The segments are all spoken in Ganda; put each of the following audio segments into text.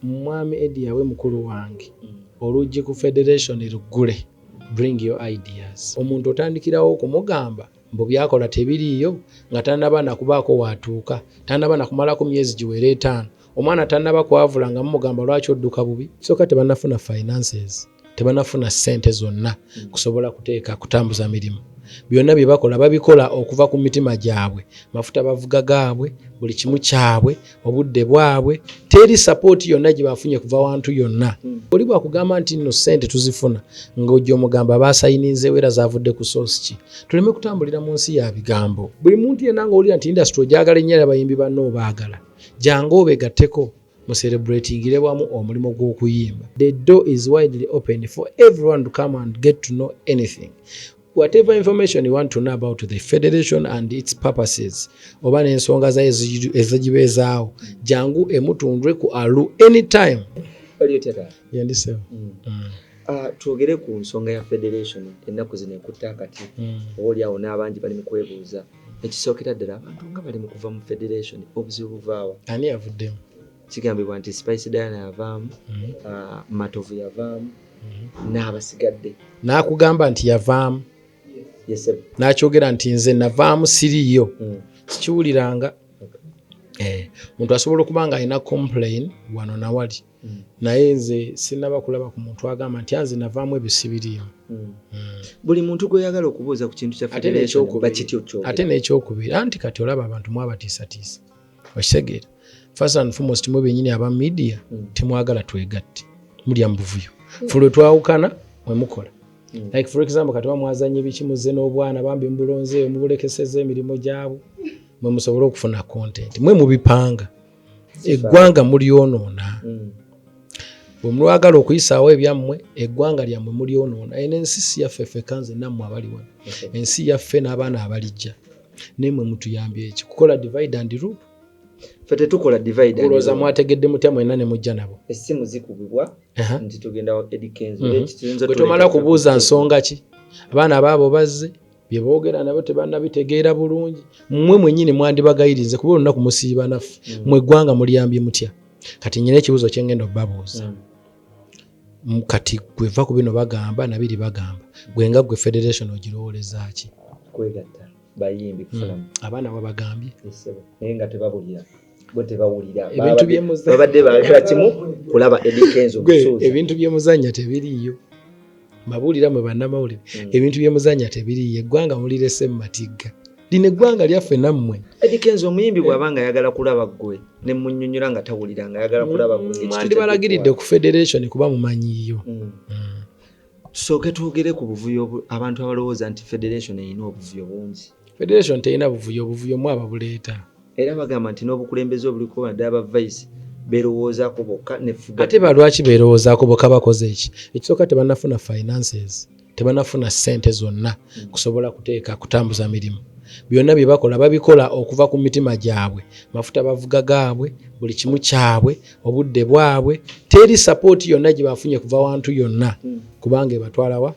Mwami Eddie Yawe, mukulu wange, oluggi ku federation luggule. Bring your ideas. Omuntu otandikirawo okumugamba mbu byakola tebiriiyo nga tanaba nakubaako waatuuka, tanaba nakumalako myezi giwera 5, omwana tanaba kwavula, nga mumugamba lwaki odduka bubi. Soka tebanafuna finances, tebanafuna ssente zonna kusobola kuteeka kutambuza mirimu. Byonna bye bakola babikola okuva ku mitima gyabwe. Mafuta bavuga gaabwe, buli kimu kyabwe, obudde bwabwe. Teri support yonna gye bafunye kuva wantu yonna. Oli bwakugamba nti nno ssente tuzifuna, ng'ojja omugamba basayininzeewo era zavudde ku source ki? Tuleme kutambulira mu nsi ya bigambo. Buli muntu yenna ng'owulira nti industry ogyagala ennyo, abayimbi banno obaagala, jangu obegatteko, mucelebratingire wamu omulimu gw'okuyimba. The door is widely open for everyone to come and get to know anything, whatever information you want to know about the federation and its purposes oba n'ensonga zayo ezigibeezaawo. Jangu emutundwe ku alu anytime. Yandisewo. Twogere ku nsonga ya federation. Ennaku zino ekutta akati, oba oliawo n'abangi bali mu kwebuuza. Ekisookera ddala, abantu nga bali mu kuva mu federation, obuzibu buvaawa? Ani yavuddemu? Kigambibwa nti Spice Diana yavaamu, Matovu yavaamu, n'abasigadde. N'akugamba nti yavaamu? Yesebo. N'akyogera nti nze navaamu, siriiyo? Sikiwuliranga. Omuntu asobola okuba nga alina complain wano nawali, naye nze sinaba kulaba ku muntu agamba nti anze navaamu, ebyo sibiriimu. Buli muntu gweyagala okubuuza ku kintu kya Ate federation n'ekyokubiri- bakityo kyogera. Ate n'ekyokubiri, anti kati olaba abantu mwabatiisatiisa. Okitegeera? First and foremost, mwe bennyini aba media temwagala twegatte, mulya mu buvuyo. Ffe lwe twawukana mwe mukola. Like for example, kati bamwazanye biki, muzze n'obwana bambi mubulonzeeyo, mubulekeseza emirimu gyabwe, mwe musobole okufuna content. Mwe mubipanga, eggwanga mulyonoona. Bwe mulwagala okuyisaawo ebyammwe, eggwanga lyammwe mulyonoona. Eno ensi si yaffe ffekka, nze nammwe abali wano. Ensi yaffe n'abaana abalijja. Naye mwe mutuyambye eki? Kukola divide and rule. Ffe tetukola divide and Kulowooza rule. Mwategedde mutya mwenna ne mujja nabo? Essimu zikubibwa nti tugenda wa Eddie Kenzo. Bwe tomala kubuuza nsonga ki, abaana baabo bazze, bye boogera nabo tebannabitegeera bulungi. Mmwe mwennyini mwandibagayirize kuba olunaku musiiba naffe. Mmwe eggwanga mulyambye mutya? Kati nyina ekibuuzo kyengenda obbabuuza. Kati gwe va ku bino bagamba nabiri bagamba, gwe nga gwe federation ogirowooleza ki? Kwegatta bayimbi kufunamu. Abaana wabagambye? Essebo, naye nga tebabulira, bo tebawulira. Ebintu Babadde baagala kimu, kulaba Eddie Kenzo. Gwe Musuuza. Ebintu byemuzannya tebiriiyo. Mbabuulira mwe bannamawulire, ebintu byemuzannya tebiriiyo. Eggwanga mulirese mu matigga. Lino eggwanga lyaffe nammwe. Eddie Kenzo, omuyimbi bw'aba nga ayagala kulaba ggwe ne munnyonnyola nga tawulira, nga ayagala kulaba ggwe, ekityo Mwandibalagiridde ku federation kuba mumanyiiyo. Tusooke twogere ku buvuyo abantu abalowooza nti federation erina obuvuyo bungi. Federation terina buvuyo. Obuvuyo mu ababuleeta. Era bagamba nti n'obukulembeze obuliko, naddala ba vice, beerowoozaako bokka nefuga. Ate balwaki beerowoozaako bokka? Bakoze eki? Ekisooka, tebanafuna finances, tebanafuna ssente zonna kusobola kuteeka kutambuza mirimu. Byonna bye bakola babikola okuva ku mitima gyabwe. Mafuta bavuga gaabwe, buli kimu kyabwe, obudde bwabwe. Teri support yonna gye bafunye kuva wantu yonna, kubanga ebatwalawa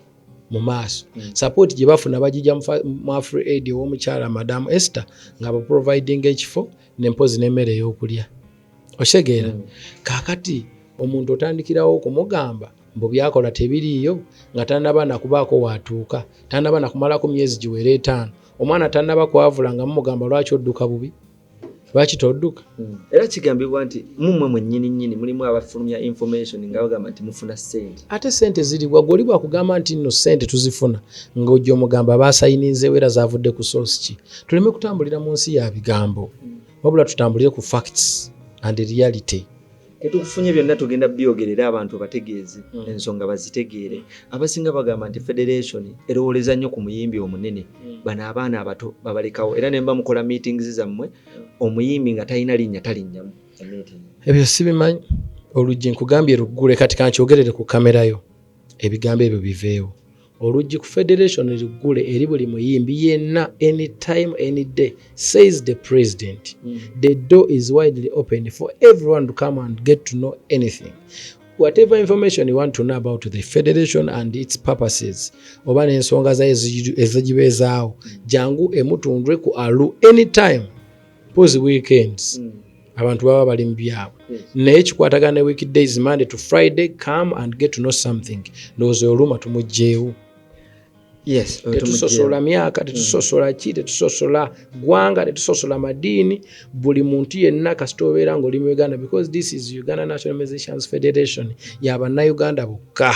mu maaso? Support gye bafuna bagijja mu Afri Aid ow'omukyala Madamu Esther, nga baprovidinga ekifo nempozi n'emmere ey'okulya. Okitegeera? Kaakati omuntu otandikirawo okumugamba mbu byakola tebiriiyo nga tanaba nakubaako waatuuka, tanaba nakumalako myezi giwera 5, omwana tanaba kwavula, nga mumugamba lwaki odduka bubi, lwaki todduka? Era kigambibwa nti mumwe mwennyini nnyini mulimu abafulumya information nga bagamba nti mufuna ssente. Ate sente ziriwa? Gwe oli bwakugamba nti nno sente tuzifuna, ng'ojja omugamba basayininzeewo era zavudde ku source ki? Tuleme kutambulira mu nsi ya bigambo, wabula tutambulire ku facts and reality. Tetukufunye byonna, tugenda byogerera abantu bategeeze ensonga bazitegeere. Abasinga bagamba nti federation erowooleza nnyo ku muyimbi omunene, bano abaana abato babalekawo, era ne mba mukola meetings zammwe, omuyimbi nga talina linnya talinnyamu mu meeting. Ebyo sibimanyi. Oluggi nkugambye luggule. Kati kankyogerere ku kamerayo, ebigambo ebyo biveewo. Oluggi ku federation luggule eri buli muyimbi yenna, anytime, any day, says the president. The door is widely open for everyone to come and get to know anything, whatever information you want to know about the federation and its purposes oba n'ensonga zayo ezigibeezaawo. Jangu emutundwe ku alu anytime, pozi weekends. Abantu baba bali mu byabwe, naye kikwatagana ne weekdays, Monday to Friday, come and get to know something. Ndowooza oluma tumuggyeewo. Tetusosola myaka, tetusosola ki, tetusosola ggwanga, tetusosola madiini. Buli muntu yenna kasita obeera ng'oli mu Uganda, because this is Uganda National Musicians Federation, yabannayuganda bokka.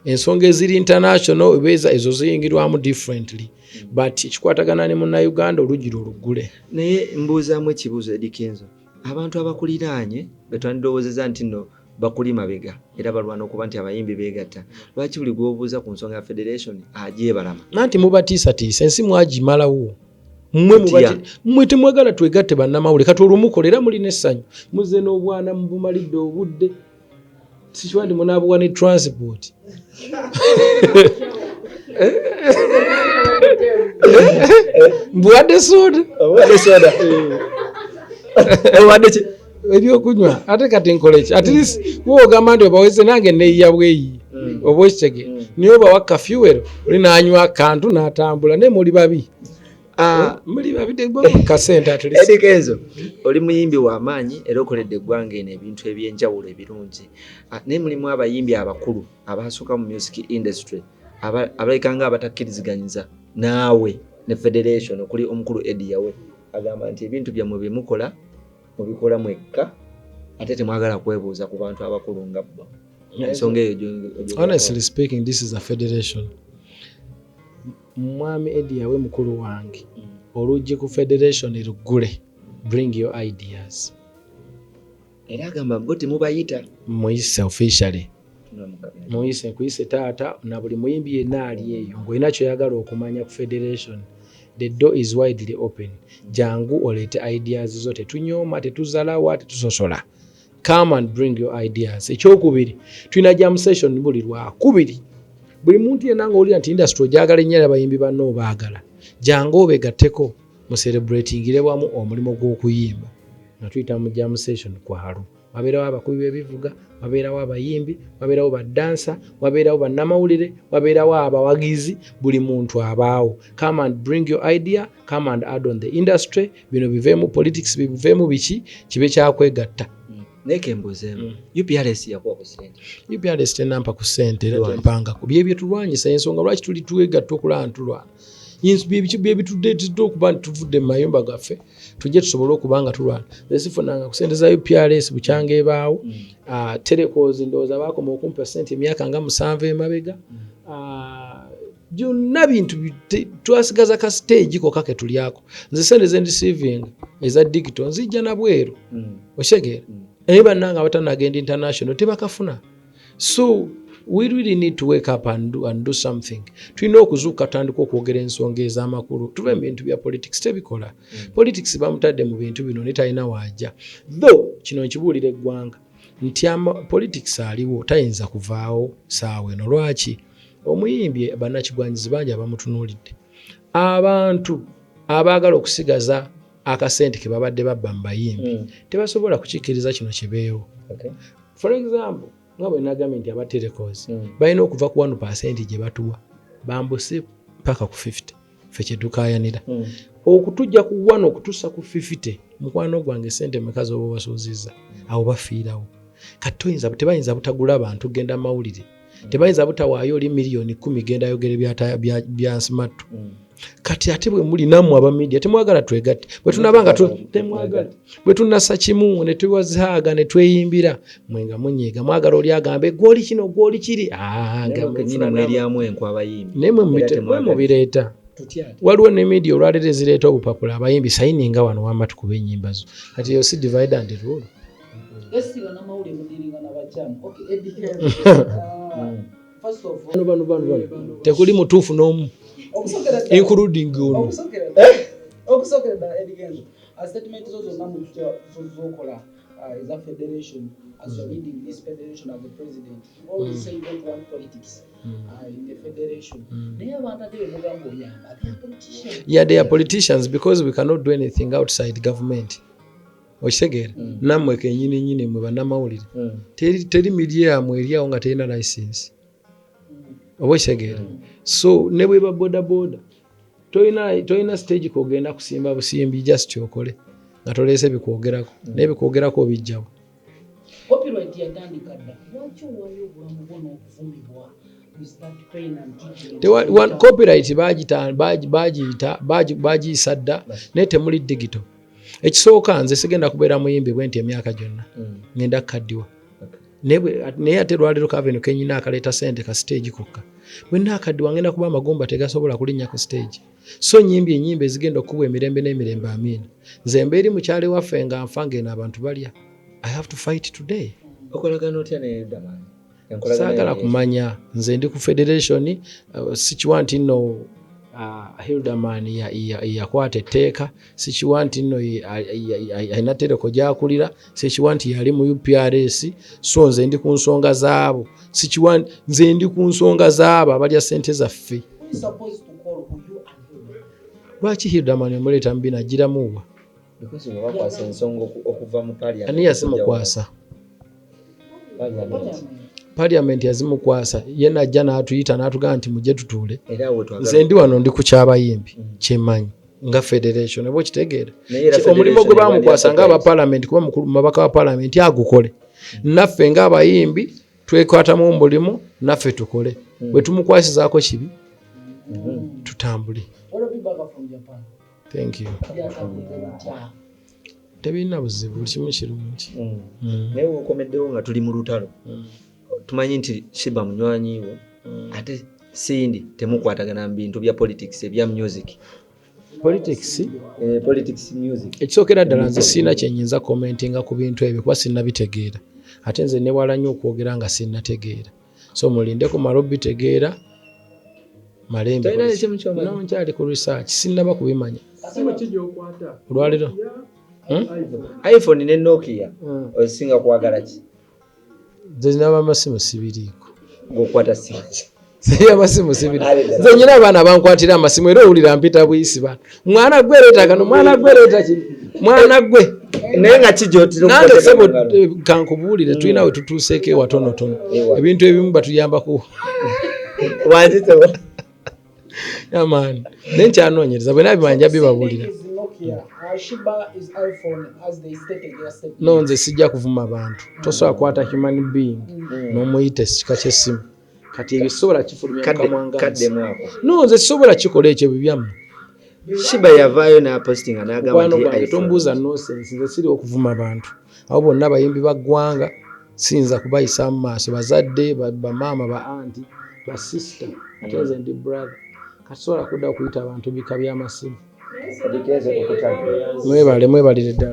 Ensonga eziri international ebeeza ezo ziyingirwamu differently, but kikwatagana ne munnayuganda, oluggi oluggule. Naye mbuuzaamu ekibuuzo, Eddy Kenzo, abantu abakuliraanye betwandirowoozeza nti nno bakuli mabega era balwana okuba nti abayimbi beegatta, lwaki buli gwobuuza ku nsonga ya federation agyebalama? Nanti mubatiisatiisa, ensi mwagimalawo mmwe. Tutya? Mmwe temwagala twegatte bannamawulire. Kati olumukola era mulina essanyu, muzze n'obwana mubumalidde obudde, sikiwa nti munaabuwa ne transport. Mbuwadde soda. Owadde soda, owadde ki? Ebyokunywa. Ate kati nkola ki? At least woogamba nti obaweze, nange neyiya bweyi, oba okitege, naye obawa kafuel, oli nanywa akantu n'atambula, naye muli babi. Muli babi kasente at least. Eddy Kenzo, oli muyimbi w'amaanyi era okoledde eggwanga eno ebintu ebyenjawulo ebirungi. Naye mulimu abayimbi abakulu abasooka mu music industry abalabika nga abatakkiriziganyisa naawe ne federation, okuli omukulu Eddy Yawe, agamba nti ebintu byammwe byemukola mubikola mwekka, ate temwagala kwebuuza ku bantu abakulu nga bo. Ensonga eyo Honestly speaking, this is a federation. Mwami Eddy Yawe mukulu wange, oluggi ku federation luggule, bring your ideas. Era agamba bo temubayita. Muyise officially, muyise, nkuyise taata, na buli muyimbi yenna ali eyo ng'olina kyoyagala okumanya ku federation, the door is widely open. Jangu oleete ideas zo. Tetunyooma, tetuzalawa, tetusosola. Come and bring your ideas. Ekyokubiri, tulina jam session buli lwakubiri. Buli muntu yenna ng'owulira nti industry ogyagala ennyo, abayimbi banno obaagala, jangu obegatteko, mucelebratingire wamu omulimu gw'okuyimba nga tuyita mu jam session. Kwalo wabeerawo abakubi b'ebivuga, wabeerawo abayimbi, wabeerawo badansa, wabeerawo bannamawulire, wabeerawo abawagizi, buli muntu abaawo. Come and bring your idea, come and add on the industry. Bino biveemu politics, biveemu biki, kibe kyakwegatta. Naye kembuuzeemu, UPRS yakuwa ku ssente? UPRS tenampa ku ssente era Lwaki? tempangako. Byebyo tulwanyisa, ensonga lwaki tuli twegatta okulaba ntulwana, byebitudeetedde okuba nti tuvudde mu mayumba gaffe tujje tusobole okuba nga tulwana. Nze sifunanga ku ssente za UPRS bukyanga ebaawo. Telecos ndowooza baakoma okumpa ssente emyaka nga 7 emabega. Byonna bintu twasigaza ka stage kokka ke tulyako. Nze sente zendeceivinga eza digital nzijja nabweru, okitegeera? Naye bannanga abatanagenda international tebakafuna. So we really need to wake up and do something. Tulina okuzuuka tutandika okwogera ensonga ez'amakulu, tuve mu bintu bya politics. Tebikola. Politics bamutadde mu bintu bino ne talina waajja. Though kino nkibuulira eggwanga nti politics aliwo, tayinza kuvaawo saawa eno. Lwaki? Omuyimbi bannakigwanyizi bangi abamutunuulidde, abantu abaagala okusigaza akasente ke babadde babba mu bayimbi tebasobola kukikkiriza kino kibeewo. For example, nga bwe nagambye nti aba telecos balina okuva ku 1% gye batuwa bambuse paka ku 50. Ffe kyetukayanira okutujja ku 1 okutuusa ku 50. Mukwano gwange, sente meka zoba obasuuzizza? Awo bafiirawo. Kati tebayinza butagula bantu genda mawulire, tebayinza butawaayo oli miliyoni 10 genda ayogere bya nsimattu. Kati ate bwe muli nammwe aba media temwagala twegatte, bwe tunaba nga temwagala, bwe tunassa kimu ne tuwazaaga ne tweyimbira, mwe nga munyiiga, mwagala oli agambe gwoli kino gwoli kiri. Ah, nga kenyini mufuna mweryamu enkwa abayimbi. Naye mwe Era mwe temwagala. mubireeta. Tutya ate? Waliwo ne media olwaleero ezireeta obupapula, abayimbi sayininga wano wamba tukube ennyimba zo. Kati eyo si divide and rule? Esi bannamawulire mudealinga n'abakyamu. Okay, Eddie Kenzo. First of all, bano bano bano bano tekuli mutuufu n'omu, okusookera ddala including ono. Okusookera ddala, Eddie Kenzo, statement zo zonna mu zokola eza federation, as you're leading this federation as the president, you always say you don't want politics in the federation. Naye abantu ate bemugamba oyamba, they are politicians. Yeah, they are politicians because we cannot do anything outside government. Okitegeera? Nammwe kenyini nyini mwe bannamawulire, teri media yammwe eri awo nga terina license, oba okitegeera? So ne bweba boda boda, tolina stage kogenda kusimba busimbi, just okole. Nga toleese bikwogerako, naye bikwogerako obijjawo. Copyright yatandika dda. Lwaki owaayo obulamu bwo n'okuvumibwa with that pain and treatment? Copyright bagiyita bagiyisa dda, naye temuli digital. Ekisooka, nze sigenda kubeera muyimbi bwe nti emyaka gyonna. Ngenda kukaddiwa. Naye ate lwaleero kaveno kenyina akaleeta sente ka stage kokka. Bwe naakaddiwa, ngenda kuba amagumba tegasobola kulinnya ku stage. So nyimbi enyimba ezigenda okukubwa emirembe n'emirembe. Amiina. Nze mba eri mukyalo waffe nga nfa, ngeno abantu balya. I have to fight today. Okolagana otya ne Hilderman? Saagala kumanya. Nze ndi ku federation. Sikiwa nti nno Hilderman yakwata etteeka, sikiwa nti nno alina tereko gyakulira, sikiwa nti yali mu UPRS. So nze ndi ku nsonga zaabo. Sikiwa, nze ndi ku nsonga zaabo abalya sente zaffe. Who is supposed to call who, you and Hilderman? Lwaki Hilderman omuleeta mu bino? Agiramuwa? Because bwe bakwasa ensonga okuva mu parliament. Ani yazimukwasa? Parliament. Parliament. Parliament yazimukwasa ye najja n'atuyita n'atugamba nti mujje tutuule. Era awo twagala. Nze ndi wano, ndi ku kyabayimbi kyemmanyi nga federation, oba okitegeera? Naye era Omulimu gwe federation bamukwasa ewandiika nga abapalamenti, kuba mukulu mubaka wa palamenti, agukole. Naffe ng'abayimbi twekwatamu omulimu, naffe tukole. Bwe tumukwasizaako kibi, tutambule. What be back from Japan? Thank you. Byatambudde bitya? Tebirina buzibu, buli kimu kirungi. Naye wokomeddewo nga tuli mu lutalo. Tumanyi nti Sheebah munywanyi wo, ate Cindy temukwatagana mu bintu bya politics ebya music. Politics? Eh, politics music. Ekisookera ddala, nze sirina kyenyinza commentinga ku bintu ebyo kuba sinnabitegeera. Ate nze newala nnyo okwogera nga sinnategeera, so mulindeko male obitegeera, male. Tolina nekimu kyomanyi? No, nkyali ku research, sinnaba kubimanya. Simu ki gy'okwata? Olwaleero? Hmm? iPhone ne Nokia, osinga kwagala ki? Nze naba amasimu sibiriiko. Ng'okwata simu ki? Siri amasimu sibiri. Nze nyina abaana bankwatira amasimu, era owulira mpita buyisi bana, mwana gwe leeta kano, mwana gwe leeta kino, mwana gwe. Naye nga ki gy'otera Nange okuteeka sebo mu ngalo? Kankubuulire, tulina we tutuuseeko ewatonotono. Ewa. Ebintu ebimu batuyambaku. Wansi sebo. Amaani, naye nkyanoonyereza, bwe nabimanya nja bibabuulira. Cindy is Nokia. Sheebah is iPhone, as they stated their statement. No, nze sijja kuvuma bantu. Tosobola kukwata human being n'omuyita ekika ky'essimu. Kati ebyo sisobola kifulumya mukamwa nga nze. Kaddemu ako. No, nze sisobola kikola ekyo, ebyo byammwe. Sheebah yavaayo n'apostinga n'agamba Mukwano nti gwange, iPhone. tombuuza nonsense. Nze siri okuvuma bantu. Abo bonna bayimbi ba ggwanga, siyinza kubayisa mu maaso. Bazadde, bamaama, ba anti, basisita, ate nze ndi brother. Kati sobola kudda okuyita abantu bika by'amasimu. Kati kenzo tukutadde. Mwebale, mwebalire ddala.